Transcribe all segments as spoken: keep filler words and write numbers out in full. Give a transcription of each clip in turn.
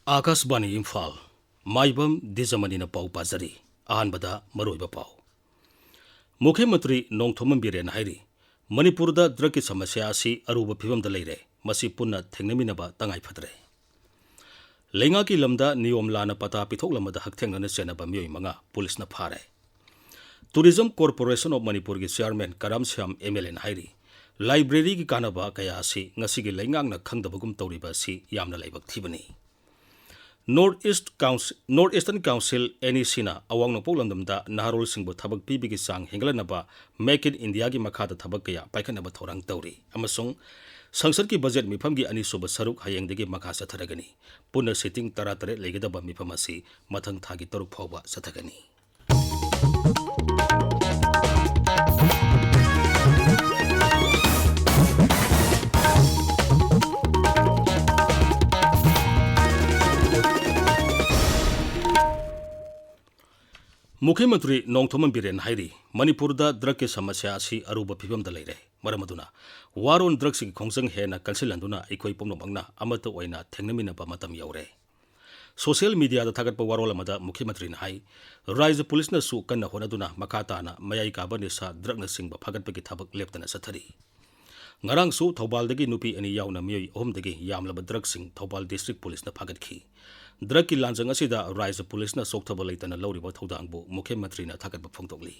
ꯑꯥꯀꯥꯁꯕꯥꯅꯤ ꯏꯝꯐꯥꯜ, ꯃꯥꯏꯕꯝ ꯗꯤꯖꯃꯅꯤꯅ ꯄꯥꯎ ꯄꯥꯖꯔꯤ꯫ ꯑꯍꯥꯟꯕꯗ ꯃꯔꯨꯑꯣꯏꯕ ꯄꯥꯎ꯫ ꯃꯨꯈ꯭ꯌ ꯃꯟꯇ꯭ꯔꯤ ꯅꯣꯡꯊꯣꯝꯕꯝ ꯕꯤꯔꯦꯟꯅ ꯍꯥꯏꯔꯤ, ꯃꯅꯤꯄꯨꯔꯗ ꯗ꯭ꯔꯒꯀꯤ ꯁꯃꯁ꯭ꯌꯥ ꯑꯁꯤ ꯑꯔꯨꯕ ꯐꯤꯚꯝꯗ ꯂꯩꯔꯦ, ꯃꯁꯤ ꯄꯨꯟꯅ ꯊꯦꯡꯅꯃꯤꯟꯅꯕ ꯇꯉꯥꯏ ꯐꯗ꯭ꯔꯦ꯫ ꯂꯩꯉꯥꯛꯀꯤ ꯂꯝꯗ ꯅꯤꯌꯣꯝ ꯂꯥꯟꯅ ꯄꯇꯥ ꯄꯤꯊꯣꯛꯂꯝꯕꯗ ꯍꯛꯊꯦꯡꯅꯅ ꯆꯦꯟꯅꯕ ꯃꯤꯑꯣꯏ ꯃꯉꯥ ꯄꯨꯂꯤꯁꯅ ꯐꯥꯔꯦ꯫ Tourism Corporation of ꯃꯅꯤꯄꯨꯔꯒꯤ ꯆꯤꯌꯥꯔꯃꯦꯟ ꯀꯔꯥꯝ ꯁ꯭ꯌꯥꯝ ꯑꯦꯝ ꯑꯦꯜ ꯑꯦꯅ ꯍꯥꯏꯔꯤ, ꯂꯥꯏꯕ꯭ꯔꯦꯔꯤꯒꯤ ꯀꯥꯟꯅꯕ ꯀꯌꯥ ꯑꯁꯤ ꯉꯁꯤꯒꯤ ꯂꯩꯉꯥꯛꯅ ꯈꯪꯗꯕꯒꯨꯝ ꯇꯧꯔꯤꯕ ꯑꯁꯤ ꯌꯥꯝꯅ ꯂꯥꯏꯕꯛ ꯊꯤꯕꯅꯤ꯫ North East Council, North Eastern Council, N E Cꯅ ꯑꯋꯥꯡ ꯅꯣꯡꯄꯣꯛ ꯂꯝꯗꯝꯗ ꯅꯍꯥꯔꯣꯜꯁꯤꯡꯕꯨ ꯊꯕꯛ ꯄꯤꯕꯒꯤ ꯆꯥꯡ ꯍꯦꯟꯒꯠꯍꯟꯅꯕ Make in Indiaꯒꯤ ꯃꯈꯥꯗ ꯊꯕꯛ ꯀꯌꯥ ꯄꯥꯏꯈꯠꯅꯕ ꯊꯧꯔꯥꯡ ꯇꯧꯔꯤ ꯑꯃꯁꯨꯡ ꯁꯪꯁꯠꯀꯤ ꯕꯖꯦꯠ ꯃꯤꯐꯝꯒꯤ ꯑꯅꯤꯁꯨꯕ ꯁꯔꯨꯛ ꯍꯌꯦꯡꯗꯒꯤ ꯃꯈꯥ ꯆꯠꯊꯔꯒꯅꯤ꯫ ꯄꯨꯟꯅ sitting ꯇꯔꯥꯇꯔꯦꯠ ꯂꯩꯒꯗꯕ ꯃꯤꯐꯝ ꯑꯁꯤ ꯃꯊꯪ ꯊꯥꯒꯤ ꯇꯔꯨꯛ ꯐꯥꯎꯕ ꯆꯠꯊꯒꯅꯤ꯫ ꯃꯨꯈ꯭ꯌ ꯃꯟꯇ꯭ꯔꯤ ꯅꯣꯡꯊꯣꯝꯕꯝ ꯕꯤꯔꯦꯟ ꯍꯥꯏꯔꯤ, ꯃꯅꯤꯄꯨꯔꯗ ꯗ꯭ꯔꯒꯀꯤ ꯁꯃꯁ꯭ꯌꯥ ꯑꯁꯤ ꯑꯔꯨꯕ ꯐꯤꯚꯝꯗ ꯂꯩꯔꯦ꯫ ꯃꯔꯝ ꯑꯗꯨꯅ War on Drugsꯀꯤ ꯈꯣꯡꯖꯪ ꯍꯦꯟꯅ ꯀꯟꯁꯤꯜꯍꯟꯗꯨꯅ ꯑꯩꯈꯣꯏ ꯄꯨꯝꯅꯃꯛꯅ ꯑꯃꯠꯇ ꯑꯣꯏꯅ ꯊꯦꯡꯅꯃꯤꯟꯅꯕ ꯃꯇꯝ ꯌꯧꯔꯦ꯫ Social mediaꯗ ꯊꯥꯒꯠꯄ ꯋꯥꯔꯣꯜ ꯑꯃꯗ ꯃꯨꯈ꯭ꯌ ꯃꯟꯇ꯭ꯔꯤꯅ ꯍꯥꯏ, ꯔꯥꯖ꯭ꯌ ꯄꯨꯂꯤꯁꯅꯁꯨ ꯀꯟꯅ ꯍꯣꯠꯅꯗꯨꯅ ꯃꯈꯥ ꯇꯥꯅ ꯃꯌꯥꯏ ꯀꯥꯕ ꯅꯤꯁꯥ ꯗ꯭ꯔꯒꯅꯆꯤꯡꯕ ꯐꯥꯒꯠꯄꯒꯤ ꯊꯕꯛ ꯂꯦꯞꯇꯅ ꯆꯠꯊꯔꯤ꯫ ꯉꯔꯥꯡꯁꯨ ꯊꯧꯕꯥꯜꯗꯒꯤ ꯅꯨꯄꯤ ꯑꯅꯤ ꯌꯥꯎꯅ ꯃꯤꯑꯣꯏ ꯑꯍꯨꯝꯗꯒꯤ ꯌꯥꯝꯂꯕ ꯗ꯭ꯔꯒꯁꯤꯡ ꯊꯧꯕꯥꯜ ꯗꯤꯁꯇ꯭ꯔꯤꯛ ꯄꯨꯂꯤꯁꯅ ꯐꯥꯒꯠꯈꯤ꯫ ꯗ꯭ꯔꯒꯀꯤ ꯂꯥꯟꯖꯪ ꯑꯁꯤꯗ ꯔꯥꯖ꯭ꯌ ꯄꯨꯂꯤꯁꯅ ꯆꯣꯛꯊꯕ ꯂꯩꯇꯅ ꯂꯧꯔꯤꯕ ꯊꯧꯗꯥꯡꯕꯨ ꯃꯨꯈ꯭ꯌ ꯃꯟꯇ꯭ꯔꯤꯅ ꯊꯥꯒꯠꯄ ꯐꯣꯡꯗꯣꯛꯂꯤ꯫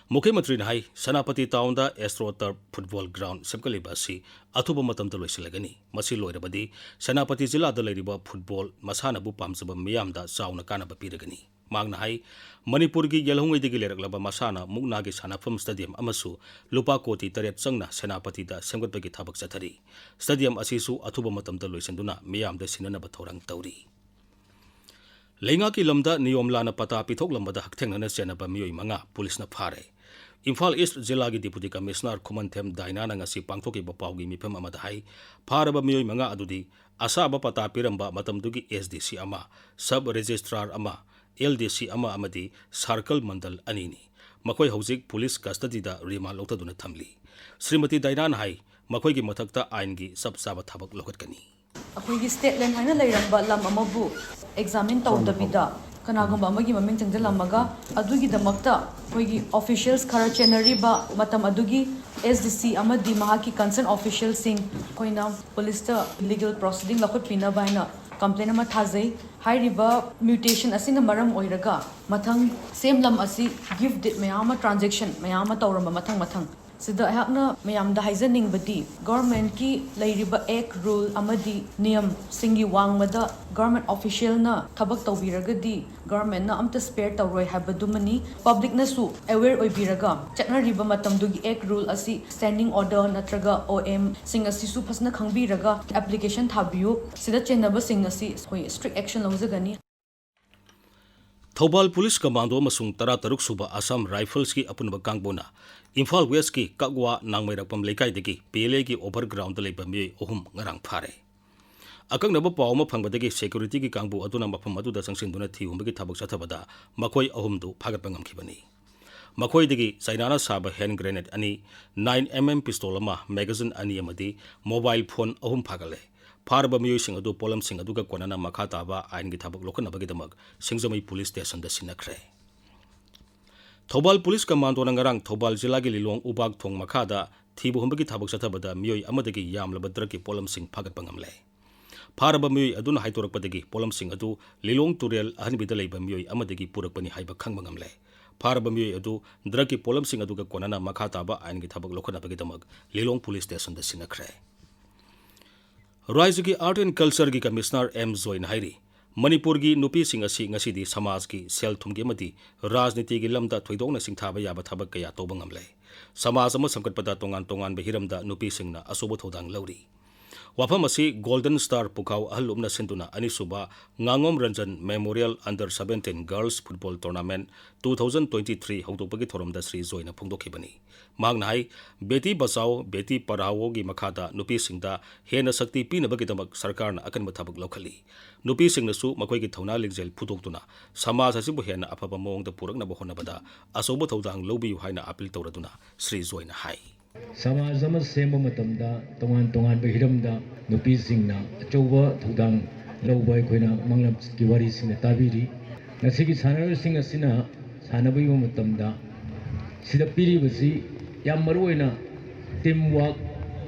ꯃꯨꯈ꯭ꯌ ꯃꯟꯇ꯭ꯔꯤꯅ ꯍꯥꯏ, ꯁꯦꯅꯥꯄꯇꯤ ꯇꯥꯎꯟꯗ AstroTurf football ground ꯁꯦꯝꯒꯠꯂꯤꯕ ꯑꯁꯤ ꯑꯊꯨꯕ ꯃꯇꯝꯗ ꯂꯣꯏꯁꯤꯜꯂꯒꯅꯤ꯫ ꯃꯁꯤ ꯂꯣꯏꯔꯕꯗꯤ ꯁꯦꯅꯥꯄꯇꯤ ꯖꯤꯂꯥꯗ ꯂꯩꯔꯤꯕ ꯐꯨꯠꯕꯣꯜ ꯃꯁꯥꯟꯅꯕꯨ ꯄꯥꯝꯖꯕ ꯃꯤꯌꯥꯝꯗ ꯆꯥꯎꯅ ꯀꯥꯟꯅꯕ ꯄꯤꯔꯒꯅꯤ꯫ ꯃꯍꯥꯛꯅ ꯍꯥꯏ, ꯃꯅꯤꯄꯨꯔꯒꯤ ꯌꯦꯜꯍꯧꯉꯩꯗꯒꯤ ꯂꯩꯔꯛꯂꯕ ꯃꯁꯥꯟꯅ ꯃꯨꯛꯅꯥꯒꯤ ꯁꯥꯟꯅꯐꯝ stadium ꯑꯃꯁꯨ ꯂꯨꯄꯥ ꯀꯣꯇꯤ ꯇꯔꯦꯠ ꯆꯪꯅ ꯁꯦꯅꯥꯄꯇꯤꯗ ꯁꯦꯝꯒꯠꯄꯒꯤ ꯊꯕꯛ ꯆꯠꯊꯔꯤ꯫ Stadium ꯑꯁꯤꯁꯨ ꯑꯊꯨꯕ ꯃꯇꯝꯗ ꯂꯣꯏꯁꯤꯟꯗꯨꯅ ꯃꯤꯌꯥꯝꯗ ꯁꯤꯟꯅꯅꯕ ꯊꯧꯔꯥꯡ ꯇꯧꯔꯤ꯫ ꯂꯩꯉꯥꯛꯀꯤ ꯂꯝꯗ ꯅꯤꯌꯣꯝ ꯂꯥꯟꯅ ꯄꯇꯥ ꯄꯤꯊꯣꯛꯂꯝꯕꯗ ꯍꯛꯊꯦꯡꯅꯅ ꯆꯦꯟꯅꯕ ꯃꯤꯑꯣꯏ ꯃꯉꯥ ꯄꯨꯂꯤꯁꯅ ꯐꯥꯔꯦ꯫ ꯏꯝꯐꯥꯜ ꯏꯁ꯭ꯠ ꯖꯤꯂꯥꯒꯤ Deputy Commissioner ꯈꯨꯃꯟꯊꯦꯝ ꯗꯥꯏꯅꯥꯅ ꯉꯁꯤ ꯄꯥꯡꯊꯣꯛꯈꯤꯕ ꯄꯥꯎꯒꯤ ꯃꯤꯐꯝ ꯑꯃꯗ ꯍꯥꯏ, ꯐꯥꯔꯕ ꯃꯤꯑꯣꯏ ꯃꯉꯥ ꯑꯗꯨꯗꯤ ꯑꯁꯥꯕ ꯄꯇꯥ ꯄꯤꯔꯝꯕ ꯃꯇꯝꯗꯨꯒꯤ S D C ꯑꯃ, Sub Registrar ꯑꯃ, L D C ꯑꯃ ꯑꯃꯗꯤ Circle Mandal ꯑꯅꯤꯅꯤ꯫ ꯃꯈꯣꯏ ꯍꯧꯖꯤꯛ ꯄꯨꯂꯤꯁ custodyꯗ remand ꯂꯧꯊꯗꯨꯅ ꯊꯝꯂꯤ꯫ ꯁ꯭ꯔꯤꯃꯇꯤ ꯗꯥꯏꯅꯥꯅ ꯍꯥꯏ, ꯃꯈꯣꯏꯒꯤ ꯃꯊꯛꯇ ꯑꯥꯏꯟꯒꯤ ꯆꯞ ꯆꯥꯕ ꯊꯕꯛ ꯂꯧꯈꯠꯀꯅꯤ꯫ ꯑꯩꯈꯣꯏꯒꯤ ꯁ꯭ꯇꯦꯠ ꯂꯦꯟ ꯍꯥꯏꯅ ꯂꯩꯔꯝꯕ ꯂꯝ ꯑꯃꯕꯨ ꯑꯦꯛꯖꯥꯃꯤꯟ ꯇꯧꯗꯕꯤꯗ ꯀꯅꯥꯒꯨꯝꯕ ꯑꯃꯒꯤ ꯃꯃꯤꯡ ꯆꯪꯁꯤꯜꯂꯝꯃꯒ, ꯑꯗꯨꯒꯤꯗꯃꯛꯇ ꯑꯩꯈꯣꯏꯒꯤ ꯑꯣꯐꯤꯁꯤꯌꯦꯜꯁ ꯈꯔ ꯆꯦꯟꯅꯔꯤꯕ ꯃꯇꯝ ꯑꯗꯨꯒꯤ ꯑꯦꯁ ꯗꯤ ꯁꯤ ꯑꯃꯗꯤ ꯃꯍꯥꯛꯀꯤ ꯀꯟꯁꯔꯟ ꯑꯣꯐꯤꯁꯤꯌꯦꯜꯁꯤꯡ ꯑꯩꯈꯣꯏꯅ ꯄꯨꯂꯤꯁꯇ ꯂꯤꯒꯦꯜ ꯄ꯭ꯔꯣꯁꯤꯗꯤꯡ ꯂꯧꯈꯠꯄꯤꯅꯕ ꯍꯥꯏꯅ ꯀꯝꯄ꯭ꯂꯦꯟ ꯑꯃ ꯊꯥꯖꯩ꯫ ꯍꯥꯏꯔꯤꯕ ꯃ꯭ꯌꯨꯇꯦꯁꯟ ꯑꯁꯤꯅ ꯃꯔꯝ ꯑꯣꯏꯔꯒ ꯃꯊꯪ ꯁꯦꯝ ꯂꯝ ꯑꯁꯤ ꯒꯤꯐ ꯗꯤꯠ ꯃꯌꯥꯝ ꯑꯃ, ꯇ꯭ꯔꯥꯟꯖꯦꯛꯁꯟ ꯃꯌꯥꯝ ꯑꯃ ꯇꯧꯔꯝꯕ ꯃꯊꯪ ꯃꯊꯪ꯫ ꯁꯤꯗ ꯑꯩꯍꯥꯛꯅ ꯃꯌꯥꯝꯗ ꯍꯥꯏꯖꯅꯤꯡꯕꯗꯤ, ꯒꯣꯔꯃꯦꯟꯠꯀꯤ ꯂꯩꯔꯤꯕ ꯑꯦꯛ, ꯔꯨꯜ ꯑꯃꯗꯤ ꯅꯤꯌꯝꯁꯤꯡꯒꯤ ꯋꯥꯡꯃꯗ ꯒꯣꯔꯃꯦꯟꯠ ꯑꯣꯐꯤꯁꯤꯌꯦꯜꯅ ꯊꯕꯛ ꯇꯧꯕꯤꯔꯒꯗꯤ ꯒꯣꯔꯃꯦꯟꯠꯅ ꯑꯝꯇ ꯁ꯭ꯄꯦꯌꯔ ꯇꯧꯔꯣꯏ ꯍꯥꯏꯕꯗꯨꯃꯅꯤ꯫ ꯄꯕ꯭ꯂꯤꯛꯅꯁꯨ ꯑꯦꯋꯦꯌꯔ ꯑꯣꯏꯕꯤꯔꯒ ꯆꯠꯅꯔꯤꯕ ꯃꯇꯝꯗꯨꯒꯤ ꯑꯦꯛ, ꯔꯨꯜ ꯑꯁꯤ, ꯁ꯭ꯇꯦꯟꯗꯤꯡ ꯑꯣꯔꯗꯔ ꯅꯠꯇ꯭ꯔꯒ ꯑꯣ ꯑꯦꯝꯁꯤꯡ ꯑꯁꯤꯁꯨ ꯐꯖꯅ ꯈꯪꯕꯤꯔꯒ ꯑꯦꯄ꯭ꯂꯤꯀꯦꯁꯟ ꯊꯥꯕꯤꯌꯨ꯫ ꯁꯤꯗ ꯆꯦꯟꯅꯕꯁꯤꯡ ꯑꯁꯤ ꯑꯩꯈꯣꯏ ꯁ꯭ꯇ꯭ꯔꯤꯛ ꯑꯦꯛꯁꯟ ꯂꯧꯖꯒꯅꯤ꯫ ꯊꯧꯕꯥꯜ ꯄꯨꯂꯤꯁ ꯀꯃꯥꯟꯗꯣ ꯑꯃꯁꯨꯡ ꯇꯔꯥꯇꯔꯨꯛ ꯁꯨꯕ ꯑꯁꯥꯝ ꯔꯥꯏꯐꯜꯁꯀꯤ ꯑꯄꯨꯟꯕ ꯀꯥꯡꯕꯨꯅ ꯏꯝꯐꯥꯜ ꯋꯦꯁꯀꯤ ꯀꯛꯋꯥ ꯅꯥꯡꯃꯩꯔꯥꯛꯄꯝ ꯂꯩꯀꯥꯏꯗꯒꯤ ꯄꯤ ꯑꯦꯜ ꯑꯦꯒꯤ ꯑꯣꯚꯔ ꯒ꯭ꯔꯥꯎꯟꯗ ꯂꯩꯕ ꯃꯤꯑꯣꯏ ꯑꯍꯨꯝ ꯉꯔꯥꯡ ꯐꯥꯔꯦ꯫ ꯑꯀꯛꯅꯕ ꯄꯥꯎ ꯑꯃ ꯐꯪꯕꯗꯒꯤ ꯁꯦꯀ꯭ꯌꯨꯔꯤꯇꯤꯒꯤ ꯀꯥꯡꯕꯨ ꯑꯗꯨꯅ ꯃꯐꯝ ꯑꯗꯨꯗ ꯆꯪꯁꯤꯟꯗꯨꯅ ꯊꯤꯍꯨꯝꯕꯒꯤ ꯊꯕꯛ ꯆꯠꯊꯕꯗ ꯃꯈꯣꯏ ꯑꯍꯨꯝꯗꯨ ꯐꯥꯒꯠꯄ ꯉꯝꯈꯤꯕꯅꯤ꯫ ꯃꯈꯣꯏꯗꯒꯤ ꯆꯥꯏꯅꯥꯅ ꯁꯥꯕ ꯍꯦꯟ ꯒ꯭ꯔꯦꯅꯦꯗ ꯑꯅꯤ, ꯅꯥꯏꯟ ꯑꯦꯝ ꯑꯦꯝ ꯄꯤꯁꯇꯣꯜ ꯑꯃ, ꯃꯦꯒꯥꯖꯤꯟ ꯑꯅꯤ ꯑꯃꯗꯤ ꯃꯣꯕꯥꯏꯜ ꯐꯣꯟ ꯑꯍꯨꯝ ꯐꯥꯒꯠꯂꯦ꯫ ꯐꯥꯔꯕ ꯃꯤꯑꯣꯏꯁꯤꯡ ꯑꯗꯨ ꯄꯣꯠꯂꯝꯁꯤꯡ ꯑꯗꯨꯒ ꯀꯣꯟꯅꯅ ꯃꯈꯥ ꯇꯥꯕ ꯑꯥꯏꯟꯒꯤ ꯊꯕꯛ ꯂꯧꯈꯠꯅꯕꯒꯤꯗꯃꯛ ꯁꯤꯡꯖꯃꯩ ꯄꯨꯂꯤꯁ ꯁ꯭ꯇꯦꯁꯟꯗ ꯁꯤꯟꯅꯈ꯭ꯔꯦ꯫ ꯊꯧꯕꯥꯜ ꯄꯨꯂꯤꯁ ꯀꯃꯥꯟꯗꯣꯅ ꯉꯔꯥꯡ ꯊꯧꯕꯥꯜ ꯖꯤꯂꯥꯒꯤ ꯂꯤꯂꯣꯡ ꯎꯕꯥꯛ ꯊꯣꯡ ꯃꯈꯥꯗ ꯊꯤꯕ ꯍꯨꯝꯕꯒꯤ ꯊꯕꯛ ꯆꯠꯊꯕꯗ ꯃꯤꯑꯣꯏ ꯑꯃꯗꯒꯤ ꯌꯥꯝꯂꯕ ꯗ꯭ꯔꯒꯀꯤ ꯄꯣꯠꯂꯝꯁꯤꯡ ꯐꯥꯒꯠꯄ ꯉꯝꯂꯦ꯫ ꯐꯥꯔꯕ ꯃꯤꯑꯣꯏ ꯑꯗꯨꯅ ꯍꯥꯏꯗꯣꯔꯛꯄꯗꯒꯤ ꯄꯣꯠꯂꯝꯁꯤꯡ ꯑꯗꯨ ꯂꯤꯂꯣꯡ ꯇꯨꯔꯦꯜ ꯑꯍꯟꯕꯤꯗ ꯂꯩꯕ ꯃꯤꯑꯣꯏ ꯑꯃꯗꯒꯤ ꯄꯨꯔꯛꯄꯅꯤ ꯍꯥꯏꯕ ꯈꯪꯕ ꯉꯝꯂꯦ꯫ ꯐꯥꯔꯕ ꯃꯤꯑꯣꯏ ꯑꯗꯨ ꯗ꯭ꯔꯒꯀꯤ ꯄꯣꯠꯂꯝꯁꯤꯡ ꯑꯗꯨꯒ ꯀꯣꯟꯅꯅ ꯃꯈꯥ ꯇꯥꯕ ꯑꯥꯏꯟꯒꯤ ꯊꯕꯛ ꯂꯧꯈꯠꯅꯕꯒꯤꯗꯃꯛ ꯂꯤꯂꯣꯡ ꯄꯨꯂꯤꯁ ꯁ꯭ꯇꯦꯁꯟꯗ ꯁꯤꯟꯅꯈ꯭ꯔꯦ꯫ ꯔꯥꯖ꯭ꯌꯒꯤ ꯑꯥꯔꯠ ꯑꯦꯟ ꯀꯜꯆꯔꯒꯤ ꯀꯃꯤꯁꯅꯔ ꯑꯦꯝ ꯖꯣꯏꯅ ꯍꯥꯏꯔꯤ, ꯃꯅꯤꯄꯨꯔꯒꯤ ꯅꯨꯄꯤꯁꯤꯡ ꯑꯁꯤ ꯉꯁꯤꯗꯤ ꯁꯃꯥꯖꯀꯤ, ꯁꯦꯜ ꯊꯨꯝꯒꯤ ꯑꯃꯗꯤ ꯔꯥꯖꯅꯤꯇꯤꯒꯤ ꯂꯝꯗ ꯊꯣꯏꯗꯣꯛꯅ ꯁꯤꯡꯊꯥꯕ ꯌꯥꯕ ꯊꯕꯛ ꯀꯌꯥ ꯇꯧꯕ ꯉꯝꯂꯦ꯫ ꯁꯃꯥꯖ ꯑꯃ ꯁꯦꯝꯒꯠꯄꯗ ꯇꯣꯉꯥꯟ ꯇꯣꯉꯥꯟꯕ ꯍꯤꯔꯝꯗ ꯅꯨꯄꯤꯁꯤꯡꯅ ꯑꯆꯧꯕ ꯊꯧꯗꯥꯡ ꯂꯧꯔꯤ꯫ ꯋꯥꯐꯝ ꯑꯁꯤ ꯒꯣꯜꯗꯟ ꯁ꯭ꯇꯥꯔ ꯄꯨꯈꯥꯎ ꯑꯍꯜ ꯂꯨꯞꯅ ꯁꯤꯟꯗꯨꯅ ꯑꯅꯤꯁꯨꯕ ꯉꯥꯉꯣꯝ Ranjan memorial under seventeen girls football tournament two thousand twenty three ꯍꯧꯗꯣꯛꯄꯒꯤ ꯊꯧꯔꯝꯗ ꯁ꯭ꯔꯤ ꯖꯣꯏꯅ ꯐꯣꯡꯗꯣꯛꯈꯤꯕꯅꯤ꯫ ꯃꯍꯥꯛꯅ ꯍꯥꯏ, ꯕꯦꯇꯤ ꯕꯆꯥꯎ, ꯕꯦꯇꯤ ꯄꯔꯍꯥꯎꯒꯤ ꯃꯈꯥꯗ ꯅꯨꯄꯤꯁꯤꯡꯗ ꯍꯦꯟꯅ ꯁꯛꯇꯤ ꯄꯤꯅꯕꯒꯤꯗꯃꯛ ꯁꯔꯀꯥꯔꯅ ꯑꯀꯟꯕ ꯊꯕꯛ ꯂꯧꯈꯠꯂꯤ꯫ ꯅꯨꯄꯤꯁꯤꯡꯅꯁꯨ ꯃꯈꯣꯏꯒꯤ ꯊꯧꯅꯥ ꯂꯤꯡꯖꯦꯜ ꯐꯨꯗꯣꯛꯇꯨꯅ ꯁꯃꯥꯖ ꯑꯁꯤꯕꯨ ꯍꯦꯟꯅ ꯑꯐꯕ ꯃꯑꯣꯡꯗ ꯄꯨꯔꯛꯅꯕ ꯍꯣꯠꯅꯕꯗ ꯑꯆꯧꯕ ꯊꯧꯗꯥꯡ ꯂꯧꯕꯤꯌꯨ ꯍꯥꯏꯅ ꯑꯥꯄꯤꯜ ꯇꯧꯔꯗꯨꯅ ꯁ꯭ꯔꯤ ꯖꯣꯏꯅ ꯍꯥꯏ꯫ ꯁꯃꯥꯖ ꯑꯃ ꯁꯦꯝꯕ ꯃꯇꯝꯗ ꯇꯣꯉꯥꯟ ꯇꯣꯉꯥꯟꯕ ꯍꯤꯔꯝꯗ ꯅꯨꯄꯤꯁꯤꯡꯅ ꯑꯆꯧꯕ ꯊꯧꯗꯥꯡ ꯂꯧꯕ ꯑꯩꯈꯣꯏꯅ ꯃꯪꯂꯥꯟꯒꯤ ꯋꯥꯔꯤꯁꯤꯡꯗ ꯇꯥꯕꯤꯔꯤ꯫ ꯉꯁꯤꯒꯤ ꯁꯥꯟꯅꯔꯣꯏꯁꯤꯡ ꯑꯁꯤꯅ ꯁꯥꯟꯅꯕꯤꯕ ꯃꯇꯝꯗ ꯁꯤꯗ ꯄꯤꯔꯤꯕꯁꯤ ꯌꯥꯝ ꯃꯔꯨ ꯑꯣꯏꯅ team work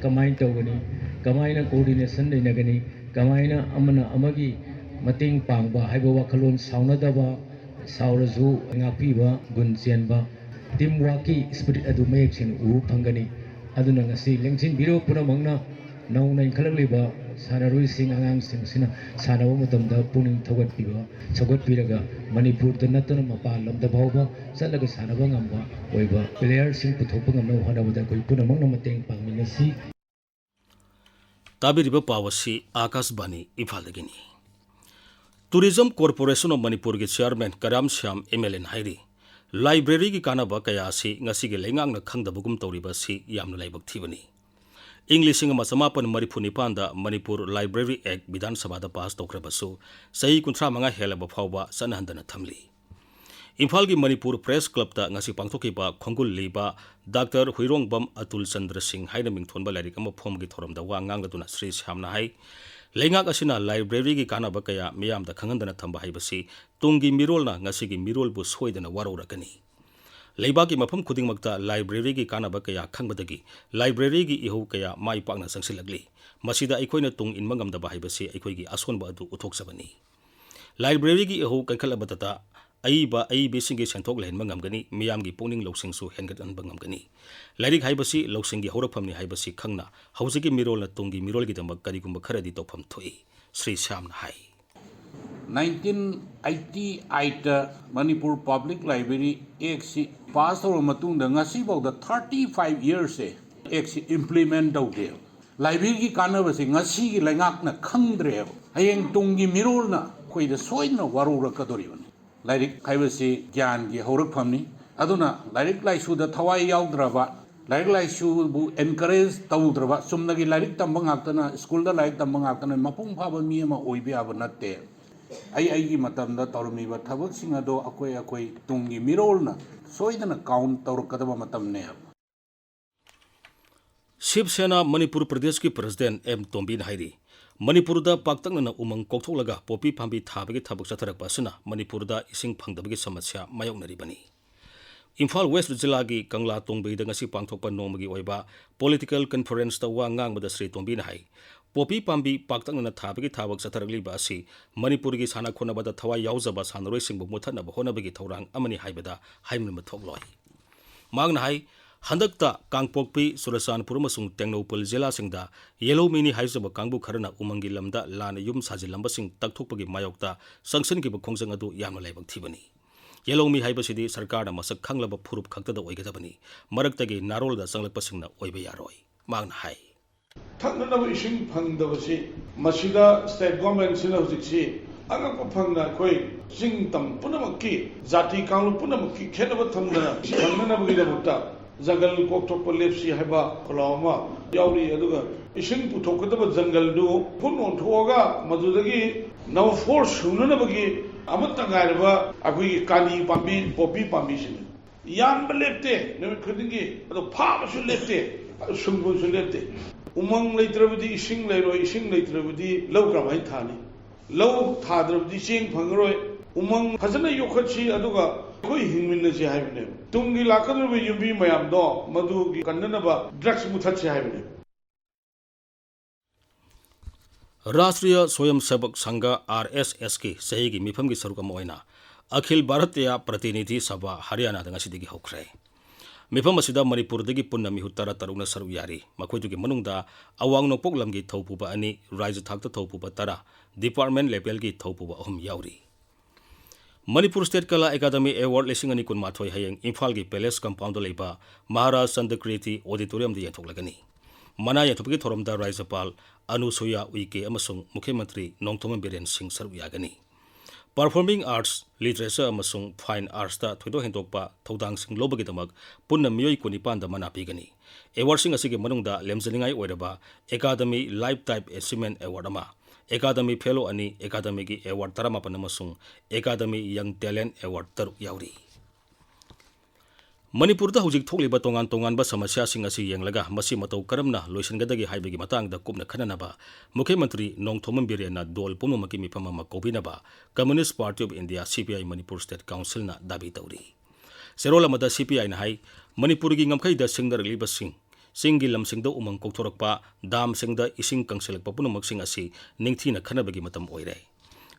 ꯀꯃꯥꯏꯅ ꯇꯧꯒꯅꯤ, ꯀꯃꯥꯏꯅ coordination ꯂꯩꯅꯒꯅꯤ, ꯀꯃꯥꯏꯅ ꯑꯃꯅ ꯑꯃꯒꯤ ꯃꯇꯦꯡ ꯄꯥꯡꯕ ꯍꯥꯏꯕ ꯋꯥꯈꯜꯂꯣꯟ ꯁꯥꯎꯅꯗꯕ, ꯁꯥꯎꯔꯁꯨ ꯉꯥꯛꯄꯤꯕ ꯒꯨꯟ ꯆꯦꯟꯕ, team workꯀꯤ spirit ꯑꯗꯨ ꯃꯌꯦꯛ ꯁꯦꯡꯅ ꯎꯕ ꯐꯪꯒꯅꯤ꯫ ꯑꯗꯨꯅ ꯉꯁꯤ ꯂꯦꯡꯁꯤꯟꯕꯤꯔꯤꯕ ꯄꯨꯝꯅꯃꯛꯅ ꯅꯧꯅ ꯏꯟꯈꯠꯂꯛꯂꯤꯕ ꯁꯥꯟꯅꯔꯣꯏꯁꯤꯡ, ꯑꯉꯥꯡꯁꯤꯡ ꯑꯁꯤꯅ ꯁꯥꯟꯅꯕ ꯃꯇꯝꯗ ꯄꯨꯛꯅꯤꯡ ꯊꯧꯒꯠꯄꯤꯕ, ꯁꯧꯒꯠꯄꯤꯔꯒ ꯃꯅꯤꯄꯨꯔꯗ ꯅꯠꯇꯅ ꯃꯄꯥꯟ ꯂꯝꯗ ꯐꯥꯎꯕ ꯆꯠꯂꯒ ꯁꯥꯟꯅꯕ ꯉꯝꯕ ꯑꯣꯏꯕ playerꯁꯤꯡ ꯄꯨꯊꯣꯛꯄ ꯉꯝꯅꯕ ꯍꯣꯠꯅꯕꯗ ꯑꯩꯈꯣꯏ ꯄꯨꯝꯅꯃꯛꯅ ꯃꯇꯦꯡ ꯄꯥꯡꯃꯤꯟꯅꯁꯤ꯫ ꯇꯥꯕꯤꯔꯤꯕ ꯄꯥꯎ ꯑꯁꯤ ꯑꯥꯀꯥꯁꯕꯥꯅꯤ ꯏꯝꯐꯥꯜꯗꯒꯤꯅꯤ꯫ Tourism Corporation of ꯃꯅꯤꯄꯨꯔꯒꯤ chairman ꯀꯔꯥꯝ ꯁ꯭ꯌꯥꯝ MLAꯅ ꯍꯥꯏꯔꯤ, libraryꯒꯤ ꯀꯥꯟꯅꯕ ꯀꯌꯥ ꯑꯁꯤ ꯉꯁꯤꯒꯤ ꯂꯩꯉꯥꯛꯅ ꯈꯪꯗꯕꯒꯨꯝ ꯇꯧꯔꯤꯕ ꯑꯁꯤ ꯌꯥꯝꯅ ꯂꯥꯏꯕꯛ ꯊꯤꯕꯅꯤ꯫ ꯏꯪ ꯂꯤꯁꯤꯡ ꯑꯃ ꯆꯃꯥꯄꯟ ꯃꯔꯤꯐꯨ ꯅꯤꯄꯥꯟꯗ ꯃꯅꯤꯄꯨꯔ library act ꯕꯤꯙꯥꯟ ꯁꯚꯥꯗ pass ꯇꯧꯈ꯭ꯔꯕꯁꯨ ꯆꯍꯤ ꯀꯨꯟꯊ꯭ꯔꯥ ꯃꯉꯥ ꯍꯦꯜꯂꯕ ꯐꯥꯎꯕ ꯆꯠꯅꯍꯟꯗꯅ ꯊꯝꯂꯤ꯫ ꯏꯝꯐꯥꯜꯒꯤ ꯃꯅꯤꯄꯨꯔ Press Clubꯇ ꯉꯁꯤ ꯄꯥꯡꯊꯣꯛꯈꯤꯕ ꯈꯣꯡꯒꯨꯜ ꯂꯤꯕ ꯗꯥꯛꯇꯔ ꯍꯨꯏꯔꯣꯡꯕꯝ ꯑꯇꯨꯜ ꯆꯟꯗ꯭ꯔ ꯁꯤꯡ ꯍꯥꯏꯅ ꯃꯤꯡꯊꯣꯟꯕ ꯂꯥꯏꯔꯤꯛ ꯑꯃ ꯐꯣꯡꯕꯒꯤ ꯊꯧꯔꯝꯗ ꯋꯥ ꯉꯥꯡꯂꯗꯨꯅ ꯁ꯭ꯔꯤ ꯁ꯭ꯌꯥꯝꯅ ꯍꯥꯏ, ꯂꯩꯉꯥꯛ ꯑꯁꯤꯅ libraryꯒꯤ ꯀꯥꯟꯅꯕ ꯀꯌꯥ ꯃꯤꯌꯥꯝꯗ ꯈꯪꯍꯟꯗꯅ ꯊꯝꯕ ꯍꯥꯏꯕꯁꯤ ꯇꯨꯡꯒꯤ ꯃꯤꯔꯣꯜꯅ ꯉꯁꯤꯒꯤ ꯃꯤꯔꯣꯜꯕꯨ ꯁꯣꯏꯗꯅ ꯋꯥꯔꯧꯔꯛꯀꯅꯤ꯫ ꯂꯩꯕꯥꯛꯀꯤ ꯃꯐꯝ ꯈꯨꯗꯤꯡꯃꯛꯇ libraryꯒꯤ ꯀꯥꯟꯅꯕ ꯀꯌꯥ ꯈꯪꯕꯗꯒꯤ libraryꯒꯤ ꯏꯍꯧ ꯀꯌꯥ ꯃꯥꯏ ꯄꯥꯛꯅ ꯆꯪꯁꯤꯜꯂꯛꯂꯤ꯫ ꯃꯁꯤꯗ ꯑꯩꯈꯣꯏꯅ ꯇꯨꯡ ꯏꯟꯕ ꯉꯝꯗꯕ ꯍꯥꯏꯕꯁꯤ ꯑꯩꯈꯣꯏꯒꯤ ꯑꯁꯣꯟꯕ ꯑꯗꯨ ꯎꯠꯊꯣꯛꯆꯕꯅꯤ꯫ Libraryꯒꯤ ꯏꯍꯧ ꯀꯟꯈꯠꯂꯕꯗꯇ ꯑꯏꯕ ꯑꯏꯕꯤꯁꯤꯡꯒꯤ ꯁꯦꯟꯊꯣꯛ ꯂꯩꯍꯟꯕ ꯉꯝꯒꯅꯤ, ꯃꯤꯌꯥꯝꯒꯤ ꯄꯨꯛꯅꯤꯡ ꯂꯧꯁꯤꯡꯁꯨ ꯍꯦꯟꯒꯠꯍꯟꯕ ꯉꯝꯒꯅꯤ꯫ ꯂꯥꯏꯔꯤꯛ ꯍꯥꯏꯕꯁꯤ ꯂꯧꯁꯤꯡꯒꯤ ꯍꯧꯔꯛꯐꯝꯅꯤ ꯍꯥꯏꯕꯁꯤ ꯈꯪꯅ ꯍꯧꯖꯤꯛꯀꯤ ꯃꯤꯔꯣꯜꯅ ꯇꯨꯡꯒꯤ ꯃꯤꯔꯣꯜꯒꯤꯗꯃꯛ ꯀꯔꯤꯒꯨꯝꯕ ꯈꯔꯗꯤ ꯇꯧꯐꯝ ꯊꯣꯛꯏ, ꯁ꯭ꯔꯤ ꯁ꯭ꯌꯥꯝꯅ ꯍꯥꯏ꯫ Nineteen eighty eight ꯇ ꯃꯅꯤꯄꯨꯔ Public Library Act ꯁꯤ pass ꯇꯧꯔꯕ ꯃꯇꯨꯡꯗ ꯉꯁꯤꯐꯥꯎꯗ thirty five years ꯁꯦ act ꯁꯤ implement ꯇꯧꯗꯦꯕ꯫ Library ꯒꯤ ꯀꯥꯟꯅꯕꯁꯦ ꯉꯁꯤꯒꯤ ꯂꯩꯉꯥꯛꯅ ꯈꯪꯗ꯭ꯔꯦꯕ꯫ ꯍꯌꯦꯡ ꯇꯨꯡꯒꯤ ꯃꯤꯔꯣꯜꯅ ꯑꯩꯈꯣꯏꯗ ꯁꯣꯏꯗꯅ ꯋꯥꯔꯧꯔꯛꯀꯗꯧꯔꯤꯕꯅꯤ꯫ ꯂꯥꯏꯔꯤꯛ ꯍꯥꯏꯕꯁꯤ ꯒ꯭ꯌꯥꯟꯒꯤ ꯍꯧꯔꯛꯐꯝꯅꯤ꯫ ꯑꯗꯨꯅ ꯂꯥꯏꯔꯤꯛ ꯂꯥꯏꯁꯨꯗ ꯊꯋꯥꯏ ꯌꯥꯎꯗ꯭ꯔꯕ, ꯂꯥꯏꯔꯤꯛ ꯂꯥꯏꯁꯨꯕꯨ encourage ꯇꯧꯗ꯭ꯔꯕ, ꯆꯨꯝꯅꯒꯤ ꯂꯥꯏꯔꯤꯛ ꯇꯝꯕ ꯉꯥꯛꯇꯅ, ꯁ꯭ꯀꯨꯜꯗ ꯂꯥꯏꯔꯤꯛ ꯇꯝꯕ ꯉꯥꯛꯇꯅ ꯃꯄꯨꯡ ꯐꯥꯕ ꯃꯤ ꯑꯃ ꯑꯣꯏꯕ ꯌꯥꯕ ꯅꯠꯇꯦ꯫ ꯑꯩ ꯑꯩꯒꯤ ꯃꯇꯝꯗ ꯇꯧꯔꯝꯃꯤꯕ ꯊꯕꯛꯁꯤꯡ ꯑꯗꯣ ꯑꯩꯈꯣꯏ ꯑꯩꯈꯣꯏ ꯇꯨꯡꯒꯤ ꯃꯤꯔꯣꯜꯅ ꯁꯣꯏꯗꯅ count ꯇꯧꯔꯛꯀꯗꯕ ꯃꯇꯝꯅꯦꯕ꯫ ꯁꯤꯕ ꯁꯦꯅꯥ ꯃꯅꯤꯄꯨꯔ ꯄ꯭ꯔꯗꯦꯁꯀꯤ ꯄ꯭ꯔꯁꯤꯗꯦꯟ ꯑꯦꯝ ꯇꯣꯝꯕꯤꯅ ꯍꯥꯏꯔꯤ, ꯃꯅꯤꯄꯨꯔꯗ ꯄꯥꯛꯇꯛꯅꯅ ꯎꯃꯪ ꯀꯣꯛꯊꯣꯛꯂꯒ ꯄꯣꯄꯤ ꯄꯥꯝꯕꯤ ꯊꯥꯕꯒꯤ ꯊꯕꯛ ꯆꯠꯊꯔꯛꯄ ꯑꯁꯤꯅ ꯃꯅꯤꯄꯨꯔꯗ ꯏꯁꯤꯡ ꯐꯪꯗꯕꯒꯤ ꯁꯃꯁ꯭ꯌꯥ ꯃꯥꯌꯣꯛꯅꯔꯤꯕꯅꯤ꯫ ꯏꯝꯐꯥꯜ ꯋꯦꯁ ꯖꯤꯂꯥꯒꯤ ꯀꯪꯂꯥ ꯇꯣꯡꯕꯤꯗ ꯉꯁꯤ ꯄꯥꯡꯊꯣꯛꯄ ꯅꯣꯡꯃꯒꯤ ꯑꯣꯏꯕ ꯄꯣꯂꯤꯇꯤꯀꯦꯜ ꯀꯟꯐꯔꯦꯟꯁꯇ ꯋꯥ ꯉꯥꯡꯕꯗ ꯁ꯭ꯔꯤ ꯇꯣꯝꯕꯤꯅ ꯍꯥꯏ, ꯄꯣꯄꯤ ꯄꯥꯝꯕꯤ ꯄꯥꯛꯇꯛꯅꯅ ꯊꯥꯕꯒꯤ ꯊꯕꯛ ꯆꯠꯊꯔꯛꯂꯤꯕ ꯑꯁꯤ ꯃꯅꯤꯄꯨꯔꯒꯤ ꯁꯥꯟꯅ ꯈꯣꯠꯅꯕꯗ ꯊꯋꯥꯏ ꯌꯥꯎꯖꯕ ꯁꯥꯟꯅꯔꯣꯏꯁꯤꯡꯕꯨ ꯃꯨꯊꯠꯅꯕ ꯍꯣꯠꯅꯕꯒꯤ ꯊꯧꯔꯥꯡ ꯑꯃꯅꯤ ꯍꯥꯏꯕꯗ ꯍꯥꯏꯃꯟꯕ ꯊꯣꯛꯂꯣꯏ꯫ ꯃꯍꯥꯛꯅ ꯍꯥꯏ, ꯍꯟꯗꯛꯇ ꯀꯥꯡꯄꯣꯛꯄꯤ, ꯆꯨꯔꯆꯥꯟꯄꯨꯔ ꯑꯃꯁꯨꯡ ꯇꯦꯡꯅꯧꯄꯜ ꯖꯤꯂꯥꯁꯤꯡꯗ ꯌꯦꯜꯍꯧꯃꯤꯅꯤ ꯍꯥꯏꯖꯕ ꯀꯥꯡꯕꯨ ꯈꯔꯅ ꯎꯃꯪꯒꯤ ꯂꯝꯗ ꯂꯥꯟꯅ ꯌꯨꯝ ꯁꯥꯖꯤꯜꯂꯝꯕꯁꯤꯡ ꯇꯛꯊꯣꯛꯄꯒꯤ ꯃꯥꯌꯣꯛꯇ ꯆꯪꯁꯤꯟꯈꯤꯕ ꯈꯣꯡꯖꯪ ꯑꯗꯨ ꯌꯥꯝꯅ ꯂꯥꯏꯕꯛ ꯊꯤꯕꯅꯤ꯫ ꯌꯦꯜꯍꯧꯃꯤ ꯍꯥꯏꯕꯁꯤꯗꯤ ꯁꯔꯀꯥꯔꯅ ꯃꯁꯛ ꯈꯪꯂꯕ ꯐꯨꯔꯨꯞ ꯈꯛꯇꯗ ꯑꯣꯏꯒꯗꯕꯅꯤ, ꯃꯔꯛꯇꯒꯤ ꯅꯥꯔꯣꯜꯗ ꯆꯪꯂꯛꯄꯁꯤꯡꯅ ꯑꯣꯏꯕ ꯌꯥꯔꯣꯏ꯫ ꯃꯍꯥꯛꯅ ꯍꯥꯏ꯫ ꯊꯛꯅꯅꯕ ꯏꯁꯤꯡ ꯐꯪꯗꯕꯁꯤ, ꯃꯁꯤꯗ ꯁ꯭ꯇꯦꯠ ꯒꯣꯔꯃꯦꯟꯁꯤꯅ ꯍꯧꯖꯤꯛꯁꯤ ꯑꯉꯛꯄ ꯐꯪꯅ ꯑꯩꯈꯣꯏ ꯆꯤꯡ ꯇꯝ ꯄꯨꯝꯅꯃꯛꯀꯤ, ꯖꯥꯇꯤ ꯀꯥꯡꯂꯨꯞ ꯄꯨꯝꯅꯃꯛꯀꯤ ꯈꯦꯠꯅꯕ ꯊꯝꯗꯅ ꯏꯁꯤꯡ ꯐꯪꯅꯅꯕꯒꯤꯗꯃꯛꯇ ꯖꯪꯒꯜ ꯀꯣꯛꯊꯣꯛꯄ ꯂꯦꯞꯁꯤ ꯍꯥꯏꯕ ꯈꯣꯜꯂꯥꯎ ꯑꯃ ꯌꯥꯎꯔꯤ꯫ ꯑꯗꯨꯒ ꯏꯁꯤꯡ ꯄꯨꯊꯣꯛꯀꯗꯕ ꯖꯪꯒꯜꯗꯨ ꯐꯨꯟ ꯑꯣꯟꯊꯣꯛꯑꯒ ꯃꯗꯨꯗꯒꯤ ꯅꯧ ꯐꯣꯔꯁ ꯁꯨꯅꯅꯕꯒꯤ ꯑꯃꯠꯇ ꯉꯥꯏꯔꯕ ꯑꯩꯈꯣꯏꯒꯤ ꯀꯥꯂꯤ ꯄꯥꯝꯕꯤ, ꯄꯣꯄꯤ ꯄꯥꯝꯕꯤꯁꯤꯅꯤ꯫ ꯌꯥꯟꯕ ꯂꯦꯞꯇꯦ ꯅꯨꯃꯤꯠ ꯈꯨꯗꯤꯡꯒꯤ, ꯑꯗꯣ ꯐꯥꯕꯁꯨ ꯂꯦꯞꯇꯦ, ꯑꯗꯣ ꯁꯨꯡꯕꯁꯨ ꯂꯦꯞꯇꯦ꯫ ꯎꯃꯪ ꯂꯩꯇ꯭ꯔꯕꯗꯤ ꯏꯁꯤꯡ ꯂꯩꯔꯣꯏ, ꯏꯁꯤꯡ ꯂꯩꯇ꯭ꯔꯕꯗꯤ ꯂꯧ ꯀꯔꯝꯍꯥꯏꯅ ꯊꯥꯅꯤ? ꯂꯧ ꯊꯥꯗ꯭ꯔꯕꯗꯤ ꯆꯦꯡ ꯐꯪꯉꯔꯣꯏ꯫ ꯎꯃꯪ ꯐꯖꯅ ꯌꯣꯛꯈꯠꯁꯤ, ꯑꯗꯨꯒ ꯑꯩꯈꯣꯏ ꯍꯤꯡꯃꯤꯟꯅꯁꯤ ꯍꯥꯏꯕꯅꯦꯕ꯫ ꯇꯨꯡꯒꯤ ꯂꯥꯛꯀꯗꯧꯔꯤꯕ ꯌꯨꯝꯕꯤ ꯃꯌꯥꯝꯗꯣ ꯃꯗꯨꯒꯤ ꯀꯟꯅꯅꯕ ꯗ꯭ꯔꯒꯁ ꯃꯨꯊꯠꯁꯤ ꯍꯥꯏꯕꯅꯦꯕ꯫ ꯔꯥꯁꯇ꯭ꯔꯤꯌ ꯁ꯭ꯋꯌꯝ ꯁꯦꯕꯛ ꯁꯪꯘ, ꯑꯥꯔ ꯑꯦꯁ ꯑꯦꯁꯀꯤ ꯆꯍꯤꯒꯤ ꯃꯤꯐꯝꯒꯤ ꯁꯔꯨꯛ ꯑꯃ ꯑꯣꯏꯅ ꯑꯈꯤꯜ ꯚꯥꯔꯇꯤꯌ ꯄ꯭ꯔꯇꯤꯅꯤꯙꯤ ꯁꯚꯥ ꯍꯔꯤꯌꯥꯅꯥꯗ ꯉꯁꯤꯗꯒꯤ ꯍꯧꯈ꯭ꯔꯦ꯫ ꯃꯤꯐꯝ ꯑꯁꯤꯗ ꯃꯅꯤꯄꯨꯔꯗꯒꯤ ꯄꯨꯟꯅ ꯃꯤꯍꯨꯠ ꯇꯔꯥ ꯇꯔꯨꯛꯅ ꯁꯔꯨꯛ ꯌꯥꯔꯤ꯫ ꯃꯈꯣꯏꯗꯨꯒꯤ ꯃꯅꯨꯡꯗ ꯑꯋꯥꯡ ꯅꯣꯡꯄꯣꯛ ꯂꯝꯒꯤ ꯊꯧꯄꯨꯕ ꯑꯅꯤ, ꯔꯥꯖ꯭ꯌ ꯊꯥꯛꯇ ꯊꯧꯄꯨꯕ ꯇꯔꯥ, ꯗꯤꯄꯥꯔꯠꯃꯦꯟ ꯂꯦꯚꯦꯜꯒꯤ ꯊꯧꯄꯨꯕ ꯑꯍꯨꯝ ꯌꯥꯎꯔꯤ꯫ ꯃꯅꯤꯄꯨꯔ ꯁ꯭ꯇꯦꯠ ꯀꯂꯥ ꯑꯦꯀꯥꯗꯃꯤ ꯑꯦꯋꯥꯔꯗ ꯂꯤꯁꯤꯡ ꯑꯅꯤ ꯀꯨꯟꯃꯥꯊꯣꯏ ꯍꯌꯦꯡ ꯏꯝꯐꯥꯜꯒꯤ ꯄꯦꯂꯦꯁ ꯀꯝꯄꯥꯎꯟꯗ ꯂꯩꯕ ꯃꯍꯥꯔꯥꯖ ꯆꯟꯗ꯭ꯔꯀ꯭ꯔꯤꯇꯤ ꯑꯣꯗꯤꯇꯣꯔꯤꯌꯝꯗ ꯌꯦꯟꯊꯣꯛꯂꯒꯅꯤ꯫ ꯃꯅꯥ ꯌꯦꯟꯊꯣꯛꯄꯒꯤ ꯊꯧꯔꯝꯗ ꯔꯥꯖ꯭ꯌꯄꯥꯜ ꯑꯅꯨꯁꯨꯌꯥ ꯎꯏꯀꯦ ꯑꯃꯁꯨꯡ ꯃꯨꯈ꯭ꯌ ꯃꯟꯇ꯭ꯔꯤ ꯅꯣꯡꯊꯣꯝꯕꯝ ꯕꯤꯔꯦꯟ ꯁꯤꯡ ꯁꯔꯨꯛ ꯌꯥꯒꯅꯤ꯫ ꯄꯔꯐꯣꯔꯃꯤꯡ ꯑꯥꯔꯠꯁ, ꯂꯤꯇꯔꯦꯆꯔ ꯑꯃꯁꯨꯡ ꯐꯥꯏꯟ ꯑꯥꯔꯠꯁꯇ ꯊꯣꯏꯗꯣꯛ ꯍꯦꯟꯗꯣꯛꯄ ꯊꯧꯗꯥꯡꯁꯤꯡ ꯂꯧꯕꯒꯤꯗꯃꯛ ꯄꯨꯟꯅ ꯃꯤꯑꯣꯏ ꯀꯨꯟꯅꯤꯄꯥꯟꯗ ꯃꯅꯥ ꯄꯤꯒꯅꯤ꯫ ꯑꯦꯋꯥꯔꯗꯁꯤꯡ ꯑꯁꯤꯒꯤ ꯃꯅꯨꯡꯗ ꯂꯦꯝꯖꯅꯤꯡꯉꯥꯏ ꯑꯣꯏꯔꯕ academy life time achievement award ꯑꯃ, ꯑꯦꯀꯥꯗꯃꯤ ꯐꯦꯂꯣ ꯑꯅꯤ, ꯑꯦꯀꯥꯗꯃꯤꯒꯤ ꯑꯦꯋꯥꯔꯗ ꯇꯔꯥꯃꯥꯄꯟ ꯑꯃꯁꯨꯡ ꯑꯦꯀꯥꯗꯃꯤ ꯌꯪ ꯇꯦꯂꯦꯟꯠ ꯑꯦꯋꯥꯔꯗ ꯇꯔꯨꯛ ꯌꯥꯎꯔꯤ꯫ ꯃꯅꯤꯄꯨꯔꯗ ꯍꯧꯖꯤꯛ ꯊꯣꯛꯂꯤꯕ ꯇꯣꯉꯥꯟ ꯇꯣꯉꯥꯟꯕ ꯁꯃꯁ꯭ꯌꯥꯁꯤꯡ ꯑꯁꯤ ꯌꯦꯡꯂꯒ ꯃꯁꯤ ꯃꯇꯧ ꯀꯔꯝꯅ ꯂꯣꯏꯁꯤꯟꯒꯗꯒꯦ ꯍꯥꯏꯕꯒꯤ ꯃꯇꯥꯡꯗ ꯀꯨꯞꯅ ꯈꯟꯅꯅꯕ ꯃꯨꯈ꯭ꯌ ꯃꯟꯇ꯭ꯔꯤ ꯅꯣꯡꯊꯣꯝꯕꯝ ꯕꯤꯔꯦꯟꯅ ꯗꯣꯜ ꯄꯨꯝꯅꯃꯛꯀꯤ ꯃꯤꯐꯝ ꯑꯃ ꯀꯧꯕꯤꯅꯕ Communist Party of India, C P I, Manipur State Councilꯅ ꯗꯥꯕꯤ ꯇꯧꯔꯤ꯫ ꯆꯦꯔꯣꯜ ꯑꯃꯗ C P Iꯅ ꯍꯥꯏ, ꯃꯅꯤꯄꯨꯔꯒꯤ ꯉꯝꯈꯩꯗ ꯁꯤꯡꯅꯔꯛꯂꯤꯕꯁꯤꯡ, ꯆꯤꯡꯒꯤ ꯂꯝꯁꯤꯡꯗ ꯎꯃꯪ ꯀꯣꯛꯊꯣꯔꯛꯄ, ꯗꯥꯝꯁꯤꯡꯗ ꯏꯁꯤꯡ ꯀꯪꯁꯤꯜꯂꯛꯄ ꯄꯨꯝꯅꯃꯛꯁꯤꯡ ꯑꯁꯤ ꯅꯤꯡꯊꯤꯅ ꯈꯟꯅꯕꯒꯤ ꯃꯇꯝ ꯑꯣꯏꯔꯦ꯫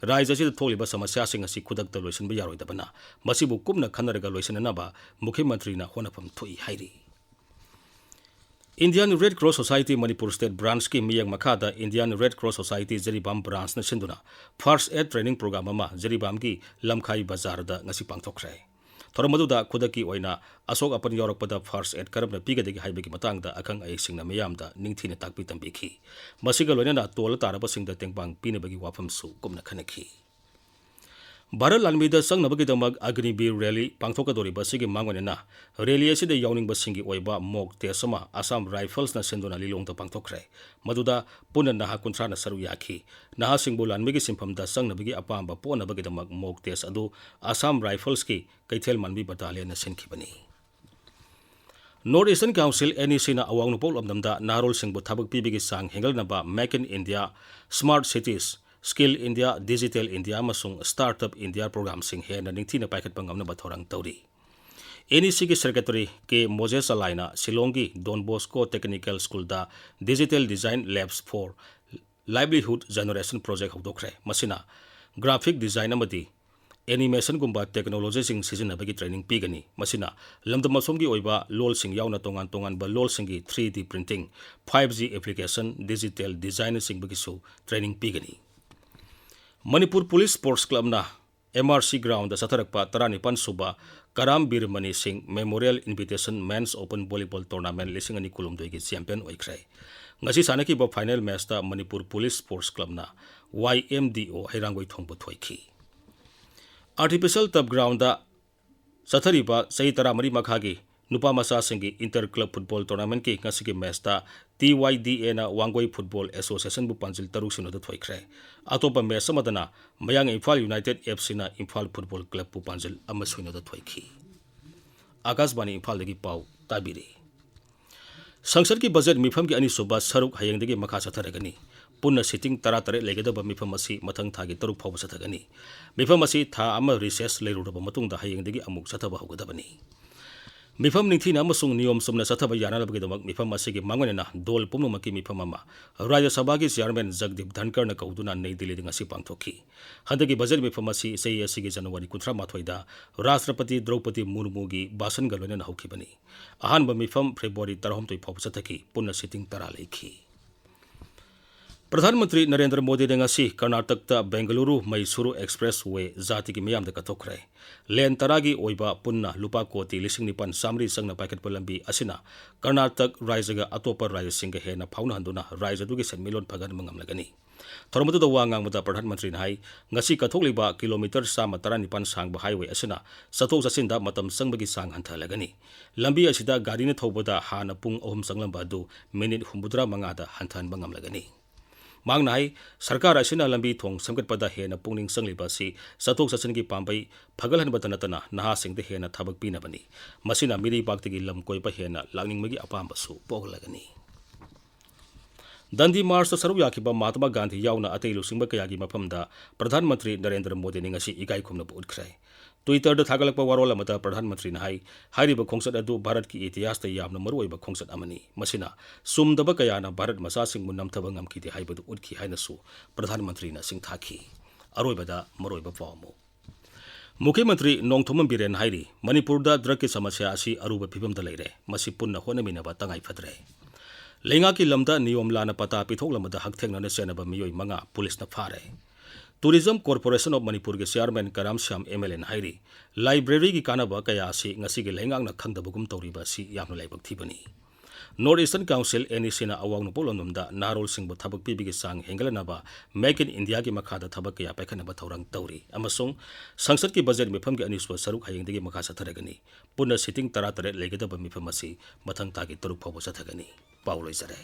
ꯔꯥꯖ꯭ꯌ ꯑꯁꯤꯗ ꯊꯣꯛꯂꯤꯕ ꯁꯃꯁ꯭ꯌꯥꯁꯤꯡ ꯑꯁꯤ ꯈꯨꯗꯛꯇ ꯂꯣꯏꯁꯤꯟꯕ ꯌꯥꯔꯣꯏꯗꯕꯅ, ꯃꯁꯤꯕꯨ ꯀꯨꯞꯅ ꯈꯟꯅꯔꯒ ꯂꯣꯏꯁꯤꯟꯅꯅꯕ ꯃꯨꯈ꯭ꯌ ꯃꯟꯇ꯭ꯔꯤꯅ ꯍꯣꯠꯅꯐꯝ ꯊꯣꯛꯏ ꯍꯥꯏꯔꯤ꯫ Indian Red Cross Society Manipur State Branchꯀꯤ ꯃꯤꯠꯌꯦꯡ ꯃꯈꯥꯗ Indian Red Cross Society Jiribam Branchꯅ ꯁꯤꯟꯗꯨꯅ First Aid Training Program ꯑꯃ ꯖꯤꯔꯤꯕꯥꯝꯒꯤ ꯂꯝꯈꯥꯏ ꯕꯖꯥꯔꯗ ꯉꯁꯤ ꯄꯥꯡꯊꯣꯛꯈ꯭ꯔꯦ꯫ ꯊꯧꯔꯝ ꯑꯗꯨꯗ ꯈꯨꯗꯛꯀꯤ ꯑꯣꯏꯅ ꯑꯁꯣꯛ ꯑꯄꯟ ꯌꯥꯎꯔꯛꯄꯗ first aid ꯀꯔꯝꯅ ꯄꯤꯒꯗꯒꯦ ꯍꯥꯏꯕꯒꯤ ꯃꯇꯥꯡꯗ ꯑꯈꯪ ꯑꯍꯩꯁꯤꯡꯅ ꯃꯤꯌꯥꯝꯗ ꯅꯤꯡꯊꯤꯅ ꯇꯥꯛꯄꯤ ꯇꯝꯕꯤꯈꯤ꯫ ꯃꯁꯤꯒ ꯂꯣꯏꯅꯅ ꯇꯣꯜ ꯇꯥꯔꯕꯁꯤꯡꯗ ꯇꯦꯡꯕꯥꯡ ꯄꯤꯅꯕꯒꯤ ꯋꯥꯐꯝꯁꯨ ꯀꯨꯞꯅ ꯈꯟꯅꯈꯤ꯫ ꯚꯥꯔꯠ ꯂꯥꯟꯃꯤꯗ ꯆꯪꯅꯕꯒꯤꯗꯃꯛ ꯑꯒꯅꯤꯕꯤꯔ rally ꯄꯥꯡꯊꯣꯛꯀꯗꯧꯔꯤꯕ ꯑꯁꯤꯒꯤ ꯃꯥꯡꯑꯣꯏꯅꯅ rally ꯑꯁꯤꯗ ꯌꯥꯎꯅꯤꯡꯕꯁꯤꯡꯒꯤ ꯑꯣꯏꯕ mock test ꯑꯃ Assam Riflesꯅ ꯁꯤꯟꯗꯨꯅ ꯂꯤꯂꯣꯡꯗ ꯄꯥꯡꯊꯣꯛꯈ꯭ꯔꯦ꯫ ꯃꯗꯨꯗ ꯄꯨꯟꯅ ꯅꯍꯥ ꯀꯨꯟꯊ꯭ꯔꯥꯅ ꯁꯔꯨꯛ ꯌꯥꯈꯤ꯫ ꯅꯍꯥꯁꯤꯡꯕꯨ ꯂꯥꯟꯃꯤꯒꯤ ꯁꯤꯟꯐꯝꯗ ꯆꯪꯅꯕꯒꯤ ꯑꯄꯥꯝꯕ ꯄꯣꯛꯅꯕꯒꯤꯗꯃꯛ mock test ꯑꯗꯨ Assam Riflesꯀꯤ ꯀꯩꯊꯦꯜ ꯃꯥꯟꯕꯤ battalionꯅ ꯁꯤꯟꯈꯤꯕꯅꯤ꯫ North Eastern Council, NECꯅ ꯑꯋꯥꯡ ꯅꯣꯡꯄꯣꯛ ꯂꯝꯗꯝꯗ ꯅꯍꯥꯔꯣꯜꯁꯤꯡꯕꯨ ꯊꯕꯛ ꯄꯤꯕꯒꯤ ꯆꯥꯡ ꯍꯦꯟꯒꯠꯅꯕ Make in India, Smart Cities, Skill India, Digital India ꯑꯃꯁꯨꯡ Startup India programmeꯁꯤꯡ ꯍꯦꯟꯅ ꯅꯤꯡꯊꯤꯅ ꯄꯥꯏꯈꯠꯄ ꯉꯝꯅꯕ ꯊꯧꯔꯥꯡ ꯇꯧꯔꯤ꯫ NECꯒꯤ Secretary K ꯃꯣꯖꯦꯁ ꯑꯂꯥꯏꯅ ꯁꯤꯂꯣꯡꯒꯤ Don Bosco Technical Schoolꯗ Digital Design Labs for Livelihood Generation Project ꯍꯧꯗꯣꯛꯈ꯭ꯔꯦ꯫ ꯃꯁꯤꯅ graphic design ꯑꯃꯗꯤ animationꯒꯨꯝꯕ technologyꯁꯤꯡ ꯁꯤꯖꯤꯟꯅꯕꯒꯤ training ꯄꯤꯒꯅꯤ꯫ ꯃꯁꯤꯅ ꯂꯝꯗꯝ ꯑꯁꯣꯝꯒꯤ ꯑꯣꯏꯕ ꯂꯣꯜꯁꯤꯡ ꯌꯥꯎꯅ ꯇꯣꯉꯥꯟ ꯇꯣꯉꯥꯟꯕ ꯂꯣꯜꯁꯤꯡꯒꯤ three D printing, five G application, digital designꯅꯆꯤꯡꯕꯒꯤꯁꯨ training ꯄꯤꯒꯅꯤ꯫ ꯃꯅꯤꯄꯨꯔ Police Sports Clubꯅ MRC groundꯗ ꯆꯠꯊꯔꯛꯄ ꯇꯔꯥꯅꯤꯄꯥꯟ ꯁꯨꯕ ꯀꯔꯥꯝ ꯕꯤꯔ ꯃꯅꯤ ꯁꯤꯡ Memorial Invitation Men's Open Volleyball Tournament ꯂꯤꯁꯤꯡ ꯑꯅꯤ ꯀꯨꯟꯍꯨꯝꯗꯣꯏꯒꯤ champion ꯑꯣꯏꯈ꯭ꯔꯦ꯫ ꯉꯁꯤ ꯁꯥꯟꯅꯈꯤꯕ final matchꯇ Manipur Police Sports Clubꯅ Y M D O ꯍꯩꯔꯥꯡꯒꯣꯏ ꯊꯣꯡꯕ ꯊꯣꯏꯈꯤ꯫ Artificial turf groundꯗ ꯆꯠꯊꯔꯤꯕ ꯆꯍꯤ ꯇꯔꯥꯃꯔꯤ ꯃꯈꯥꯒꯤ ꯅꯨꯄꯥ ꯃꯆꯥꯁꯤꯡꯒꯤ inter club football tournamentꯀꯤ ꯉꯁꯤꯒꯤ matchꯇ TYDAꯅ ꯋꯥꯡꯒꯣꯏ Football Associationꯕꯨ ꯄꯥꯟꯖꯤꯜ ꯇꯔꯨꯛ ꯁꯤꯅꯣꯗ ꯊꯣꯏꯈ꯭ꯔꯦ꯫ ꯑꯇꯣꯞꯄ match ꯑꯃꯗꯅ ꯃꯌꯥꯡ ꯏꯝꯐꯥꯜ United FCꯅ ꯏꯝꯐꯥꯜ Football Clubꯄꯨ ꯄꯥꯟꯖꯤꯜ ꯑꯃ ꯁꯤꯅꯣꯗ ꯊꯣꯏꯈꯤ꯫ ꯑꯥꯀꯥꯁꯕꯥꯅꯤ ꯏꯝꯐꯥꯜꯗꯒꯤ ꯄꯥꯎ ꯇꯥꯕꯤꯔꯤ꯫ ꯁꯪꯁꯠꯀꯤ ꯕꯖꯦꯠ ꯃꯤꯐꯝꯒꯤ ꯑꯅꯤꯁꯨꯕ ꯁꯔꯨꯛ ꯍꯌꯦꯡꯗꯒꯤ ꯃꯈꯥ ꯆꯠꯊꯔꯒꯅꯤ꯫ ꯄꯨꯟꯅ ꯁꯤꯇꯤꯡ ꯇꯔꯥꯇꯔꯦꯠ ꯂꯩꯒꯗꯕ ꯃꯤꯐꯝ ꯑꯁꯤ ꯃꯊꯪ ꯊꯥꯒꯤ ꯇꯔꯨꯛ ꯐꯥꯎꯕ ꯆꯠꯊꯒꯅꯤ꯫ ꯃꯤꯐꯝ ꯑꯁꯤ ꯊꯥ ꯑꯃ ꯔꯤꯁꯦꯁ ꯂꯩꯔꯨꯔꯕ ꯃꯇꯨꯡꯗ ꯍꯌꯦꯡꯗꯒꯤ ꯑꯃꯨꯛ ꯆꯠꯊꯕ ꯍꯧꯒꯗꯕꯅꯤ꯫ ꯃꯤꯐꯝ ꯅꯤꯡꯊꯤꯅ ꯑꯃꯁꯨꯡ ꯅꯤꯌꯣꯝ ꯆꯨꯝꯅ ꯆꯠꯊꯕ ꯌꯥꯅꯅꯕꯒꯤꯗꯃꯛ ꯃꯤꯐꯝ ꯑꯁꯤꯒꯤ ꯃꯥꯡꯑꯣꯏꯅꯅ ꯗꯣꯜ ꯄꯨꯝꯅꯃꯛꯀꯤ ꯃꯤꯐꯝ ꯑꯃ ꯔꯥꯖ꯭ꯌ ꯁꯚꯥꯒꯤ ꯆꯤꯌꯥꯔꯃꯦꯟ ꯖꯒꯗꯤꯞ ꯙꯟꯀꯔꯅ ꯀꯧꯗꯨꯅ ꯅꯩ ꯗꯤꯜꯂꯤꯗ ꯉꯁꯤ ꯄꯥꯡꯊꯣꯛꯈꯤ꯫ ꯍꯟꯗꯛꯀꯤ ꯕꯖꯦꯠ ꯃꯤꯐꯝ ꯑꯁꯤ ꯆꯍꯤ ꯑꯁꯤꯒꯤ ꯖꯅꯋꯥꯔꯤ ꯀꯨꯟꯊ꯭ꯔꯥ ꯃꯥꯊꯣꯏꯗ ꯔꯥꯁꯇ꯭ꯔꯄꯇꯤ ꯗ꯭ꯔꯧꯄꯗꯤ ꯃꯨꯔꯃꯨꯒꯤ ꯚꯥꯁꯟꯒ ꯂꯣꯏꯅꯅ ꯍꯧꯈꯤꯕꯅꯤ꯫ ꯑꯍꯥꯟꯕ ꯃꯤꯐꯝ ꯐꯦꯕ꯭ꯔꯨꯋꯥꯔꯤ ꯇꯔꯥꯍꯨꯝꯗꯣꯏ ꯐꯥꯎꯕ ꯆꯠꯊꯈꯤ꯫ ꯄꯨꯟꯅ ꯁꯤꯇꯤꯡ ꯇꯔꯥ ꯂꯩꯈꯤ꯫ ꯄ꯭ꯔꯙꯥꯟ ꯃꯟꯇ꯭ꯔꯤ ꯅꯔꯦꯟꯗ꯭ꯔ ꯃꯣꯗꯤꯅ ꯉꯁꯤ ꯀꯔꯅꯥꯇꯛꯇ ꯕꯦꯡꯒꯂꯨꯔꯨ ꯃꯩꯁꯨꯔꯨ ꯑꯦꯛꯁꯄ꯭ꯔꯦꯁ ꯋꯦ ꯖꯥꯇꯤꯒꯤ ꯃꯤꯌꯥꯝꯗ ꯀꯠꯊꯣꯛꯈ꯭ꯔꯦ꯫ ꯂꯦꯟ ꯇꯔꯥꯒꯤ ꯑꯣꯏꯕ ꯄꯨꯟꯅ ꯂꯨꯄꯥ ꯀꯣꯇꯤ ꯂꯤꯁꯤꯡ ꯅꯤꯄꯥꯟ ꯆꯥꯃꯔꯤ ꯆꯪꯅ ꯄꯥꯏꯈꯠꯄ ꯂꯝꯕꯤ ꯑꯁꯤꯅ ꯀꯔꯅꯥꯇꯛ ꯔꯥꯖ꯭ꯌꯒ ꯑꯇꯣꯞꯄ ꯔꯥꯖ꯭ꯌꯁꯤꯡꯒ ꯍꯦꯟꯅ ꯐꯥꯎꯅꯍꯟꯗꯨꯅ ꯔꯥꯖ꯭ꯌ ꯑꯗꯨꯒꯤ ꯁꯦꯟꯃꯤꯠꯂꯣꯟ ꯐꯒꯠꯍꯟꯕ ꯉꯝꯂꯒꯅꯤ꯫ ꯊꯧꯔꯝ ꯑꯗꯨꯗ ꯋꯥ ꯉꯥꯡꯕꯗ ꯄ꯭ꯔꯙꯥꯟ ꯃꯟꯇ꯭ꯔꯤꯅ ꯍꯥꯏ, ꯉꯁꯤ ꯀꯠꯊꯣꯛꯂꯤꯕ ꯀꯤꯂꯣꯃꯤꯇꯔ ꯆꯥꯝꯃ ꯇꯔꯥꯅꯤꯄꯥꯟ ꯁꯥꯡꯕ ꯍꯥꯏꯋꯦ ꯑꯁꯤꯅ ꯆꯠꯊꯣꯛ ꯆꯠꯁꯤꯟꯗ ꯃꯇꯝ ꯆꯪꯕꯒꯤ ꯆꯥꯡ ꯍꯟꯊꯍꯜꯂꯒꯅꯤ꯫ ꯂꯝꯕꯤ ꯑꯁꯤꯗ ꯒꯥꯔꯤꯅ ꯊꯧꯕꯗ ꯍꯥꯟꯅ ꯄꯨꯡ ꯑꯍꯨꯝ ꯆꯪꯂꯝꯕ ꯑꯗꯨ ꯃꯤꯅꯤꯠ ꯍꯨꯝꯐꯨꯇꯔꯥ ꯃꯉꯥꯗ ꯍꯟꯊꯍꯟꯕ ꯉꯝꯂꯒꯅꯤ꯫ ꯃꯍꯥꯛꯅ ꯍꯥꯏ, ꯁꯔꯀꯥꯔ ꯑꯁꯤꯅ ꯂꯝꯕꯤ ꯊꯣꯡ ꯁꯦꯝꯒꯠꯄꯗ ꯍꯦꯟꯅ ꯄꯨꯛꯅꯤꯡ ꯆꯪꯂꯤꯕ ꯑꯁꯤ ꯆꯠꯊꯣꯛ ꯆꯠꯁꯤꯟꯒꯤ ꯄꯥꯝꯕꯩ ꯐꯒꯠꯍꯟꯕꯇ ꯅꯠꯇꯅ ꯅꯍꯥꯁꯤꯡꯗ ꯍꯦꯟꯅ ꯊꯕꯛ ꯄꯤꯅꯕꯅꯤ꯫ ꯃꯁꯤꯅ ꯃꯤꯔꯩꯕꯥꯛꯇꯒꯤ ꯂꯝ ꯀꯣꯏꯕ ꯍꯦꯟꯅ ꯂꯥꯛꯅꯤꯡꯕꯒꯤ ꯑꯄꯥꯝꯕꯁꯨ ꯄꯣꯛꯍꯜꯂꯒꯅꯤ꯫ ꯗꯟꯗꯤ ꯃꯥꯔꯆꯇ ꯁꯔꯨꯛ ꯌꯥꯈꯤꯕ ꯃꯍꯥꯇꯃꯥ ꯒꯥꯟꯙꯤ ꯌꯥꯎꯅ ꯑꯇꯩ ꯂꯨꯆꯤꯡꯕ ꯀꯌꯥꯒꯤ ꯃꯐꯝꯗ ꯄ꯭ꯔꯙꯥꯟ ꯃꯟꯇ꯭ꯔꯤ ꯅꯔꯦꯟꯗ꯭ꯔ ꯃꯣꯗꯤꯅ ꯉꯁꯤ ꯏꯀꯥꯏ ꯈꯨꯝꯅꯕ ꯎꯠꯈ꯭ꯔꯦ꯫ Twitter-ꯗ ꯊꯥꯒꯠꯂꯛꯄ ꯋꯥꯔꯣꯜ ꯑꯃꯗ ꯄ꯭ꯔꯙꯥꯟ ꯃꯟꯇ꯭ꯔꯤꯅ ꯍꯥꯏ, ꯍꯥꯏꯔꯤꯕ ꯈꯣꯡꯆꯠ ꯑꯗꯨ ꯚꯥꯔꯠꯀꯤ ꯏꯇꯤꯍꯥꯁꯇ ꯌꯥꯝꯅ ꯃꯔꯨꯑꯣꯏꯕ ꯈꯣꯡꯆꯠ ꯑꯃꯅꯤ꯫ ꯃꯁꯤꯅ ꯆꯨꯝꯗꯕ ꯀꯌꯥꯅ ꯚꯥꯔꯠ ꯃꯆꯥꯁꯤꯡꯕꯨ ꯅꯝꯊꯕ ꯉꯝꯈꯤꯗꯦ ꯍꯥꯏꯕꯗꯨ ꯎꯠꯈꯤ ꯍꯥꯏꯅꯁꯨ ꯄ꯭ꯔꯙꯥꯟ ꯃꯟꯇ꯭ꯔꯤꯅ ꯁꯤꯡꯊꯥꯈꯤ꯫ ꯑꯔꯣꯏꯕꯗ ꯃꯔꯨꯑꯣꯏꯕ ꯄꯥꯎ ꯑꯃꯨꯛ꯫ ꯃꯨꯈ꯭ꯌ ꯃꯟꯇ꯭ꯔꯤ ꯅꯣꯡꯊꯣꯝꯕꯝ ꯕꯤꯔꯦꯟ ꯍꯥꯏꯔꯤ, ꯃꯅꯤꯄꯨꯔꯗ drug-ꯀꯤ ꯁꯃꯁ꯭ꯌꯥ ꯑꯁꯤ ꯑꯔꯨꯕ ꯐꯤꯕꯝꯗ ꯂꯩꯔꯦ, ꯃꯁꯤ ꯄꯨꯟꯅ ꯍꯣꯠꯅꯃꯤꯟꯅꯕ ꯇꯉꯥꯏ ꯐꯗ꯭ꯔꯦ꯫ ꯂꯩꯉꯥꯛꯀꯤ ꯂꯝꯗ ꯅꯤꯌꯣꯝ ꯂꯥꯟꯅ ꯄꯇꯥ ꯄꯤꯊꯣꯛꯂꯝꯕꯗ ꯍꯛꯊꯦꯡꯅꯅ ꯆꯦꯟꯅꯕ ꯃꯤꯑꯣꯏ ꯃꯉꯥ ꯄꯨꯂꯤꯁꯅ ꯐꯥꯔꯦ꯫ Tourism Corporation of ꯃꯅꯤꯄꯨꯔꯒꯤ ꯆꯤꯌꯥꯔꯃꯦꯟ ꯀꯔꯥꯝ ꯁ꯭ꯌꯥꯝ MLAꯅ ꯍꯥꯏꯔꯤ, library-ꯒꯤ ꯀꯥꯟꯅꯕ ꯀꯌꯥ ꯑꯁꯤ ꯉꯁꯤꯒꯤ ꯂꯩꯉꯥꯛꯅ ꯈꯪꯗꯕꯒꯨꯝ ꯇꯧꯔꯤꯕ ꯑꯁꯤ ꯌꯥꯝꯅ ꯂꯥꯏꯕꯛ ꯊꯤꯕꯅꯤ꯫ North Eastern Council, NEC-ꯅ ꯑꯋꯥꯡ ꯅꯣꯡꯄꯣꯛ ꯂꯝꯗꯝꯗ ꯅꯍꯥꯔꯣꯜꯁꯤꯡꯕꯨ ꯊꯕꯛ ꯄꯤꯕꯒꯤ ꯆꯥꯡ ꯍꯦꯟꯒꯠꯍꯟꯅꯕ Make in India-ꯒꯤ ꯃꯈꯥꯗ ꯊꯕꯛ ꯀꯌꯥ ꯄꯥꯏꯈꯠꯅꯕ ꯊꯧꯔꯥꯡ ꯇꯧꯔꯤ ꯑꯃꯁꯨꯡ ꯁꯪꯁꯠꯀꯤ ꯕꯖꯦꯠ ꯃꯤꯐꯝꯒꯤ ꯑꯅꯤꯁꯨꯕ ꯁꯔꯨꯛ ꯍꯌꯦꯡꯗꯒꯤ ꯃꯈꯥ ꯆꯠꯊꯔꯒꯅꯤ꯫ ꯄꯨꯟꯅ sitting ꯇꯔꯥꯇꯔꯦꯠ ꯂꯩꯒꯗꯕ ꯃꯤꯐꯝ ꯑꯁꯤ ꯃꯊꯪ ꯊꯥꯒꯤ ꯇꯔꯨꯛ ꯐꯥꯎꯕ ꯆꯠꯊꯒꯅꯤ꯫ ꯄꯥꯎ ꯂꯣꯏꯖꯔꯦ꯫